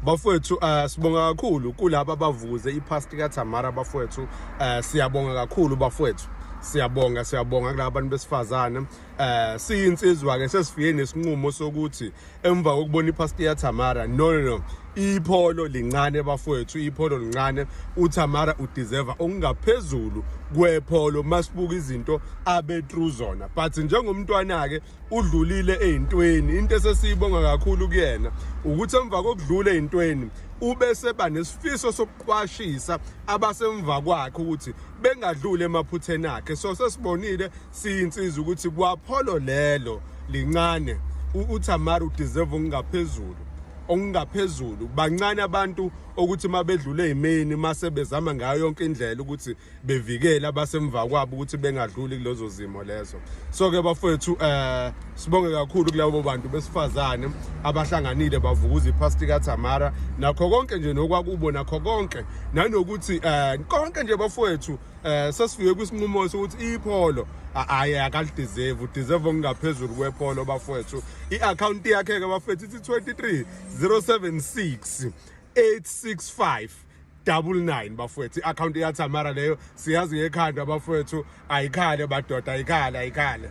Bafowethu, sibonga kakhulu kulabo abavuze ipast kaThamara. Bafowethu, siyabonga kakhulu bafowethu, siyabonga, siyabonga kulabo bantu besifazane. Siyinsizwa ke sesifike nesinqumo sokuthi emva kokubona ipast yaThamara, no no no, iPolo lincane bafowethu, iPolo lincane. UThamara udeserve okungaphezulu kwePolo masibuka izinto abe through zona, but njengomntwana ke udlulile ey'ntweni. Into esesiyibonga kakhulu kuyena ukuthi emva kokudlula ey'ntweni ubese ba nesifiso sokuqwashisa abasemva kwakhe ukuthi bengadluli emaphutheni akhe. So sesibonile siyinsizwa ukuthi kwaPolo lelo lincane, uThamara udeserve okungaphezulu, okungaphezulu. Bancane abantu ukuthi mabedlule ey'meni mase bezama ngayo yonke indlela ukuthi bevikele abasemva kwabo ukuthi bengadluli kulezo zimo lezo. So ke bafowethu, sibonge kakhulu kulabo bantu besifazane abahlanganile bavukuza ipast kaThamara nakho konke nje nokwakubo, nakho konke nanokuthi konke nje bafowethu. Sesifike kwisinqumo sokuthi iPolo ayi, akalideserve, udeserve okungaphezulu kwePolo bafowethu. I-account yakhe ke bafowethu ithi 23 076 865 99 bafowethu, i-account yaThamara leyo, siyazi ngekhanda bafowethu. Ayikhale badoda, ayikhale, ayikhale.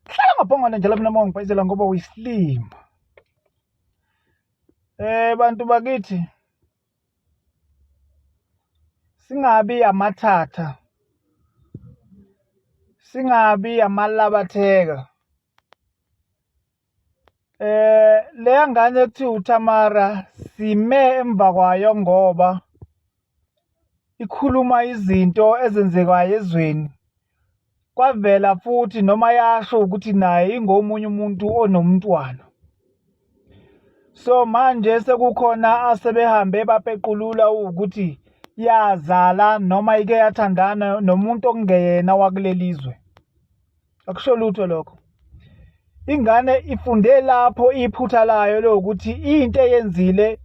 Hlala ngabhongwana njalo mina uma ngibhayizela ngoba uyisilima. Bantu bakithi, singabi amathatha, singabi amalabatheka. Leya ngane ekuthiwa uThamara sime emva kwayo ngoba ikhuluma izinto ezenzekayo ezweni. Kwavela futhi noma yasho ukuthi naye ingomunye umuntu onomntwana. So manje sekukhona asebehambe bapequlula ukuthi yazala noma ike yathandana nomuntu okungeyena wakuleli zwe. Akusho lutho lokho. Ingane ifunde lapho iphutha layo lokuthi into eyenzile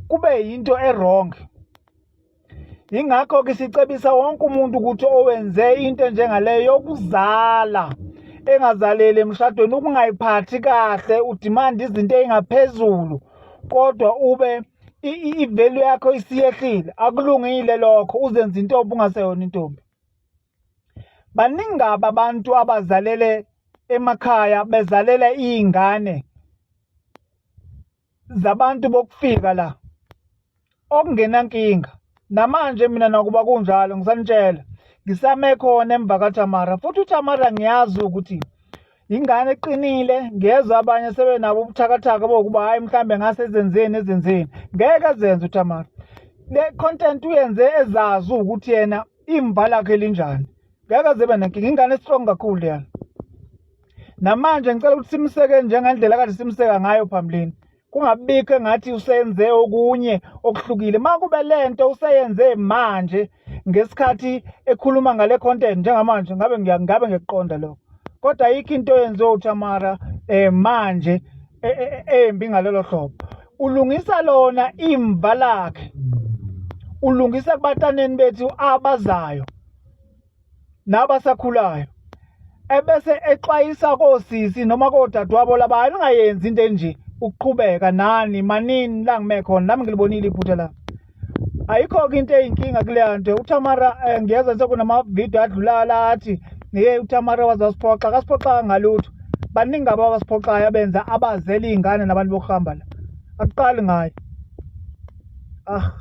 kube yinto e-wrong. Ingakho ke sicebisa wonke umuntu ukuthi owenze into enjengaleyo yokuzala engazaleli emshadweni, ukungayiphathi kahle, udemand izinto ey'ngaphezulu kodwa ube i-value yakho isiyehlile, akulungile lokho. Uzenza intombi ungaseyona intombi. Baningi kabi abantu abazalele emakhaya bezalela iy'ngane zabantu bokufika la okungenankinga. Namanje mina nakuba kunjalo ngisanitshela, ngisame khona emva kaThamara, futhi uThamara ngiyazi ukuthi ingane eqinile. Ngiyezwa abanye sebenabo ubuthakathaka bokuba hhayi, mhlambe ngase ezenzeni ezenzeni, ngeke ezenze uThamara le content, uyenze ezazi ukuthi yena imva lakhe linjani, ngeke zibe nenkinga. Ingane strong kakhulu leyana. Namanje ngicela ukuthi simseke njengendlela kade simseka ngayo phambilini, kungabikho engathi usenze okunye okuhlukile. Uma kube lento useyenze manje ngesikhathi ekhuluma ngale content njengamanje, ngabe ngabe ngiyaqonda lokho, kodwa ayikho into eyenziwe uThamara manje embi ngalelo hlobo. Ulungisa lona imva lakhe, ulungisa kubataneni bethu abazayo nabasakhulayo, ebese exwayisa kosisi noma kodadewabo laba, ningayenzi into enje ukuqhubeka nani manini la ngime khona. Nami ngilibonile iphutha la, ayikho-ke into eyinkinga kuleya nto. UThamara, ngiyezwa sekunamavidiyo adlulayo la athi ye uThamara waze wasiphoxa. Akasiphoxanga ngalutho, baningi abo abasiphoxayo abenza abazela iy'ngane nabantu bokuhamba la, akuqali ngayo. Ah.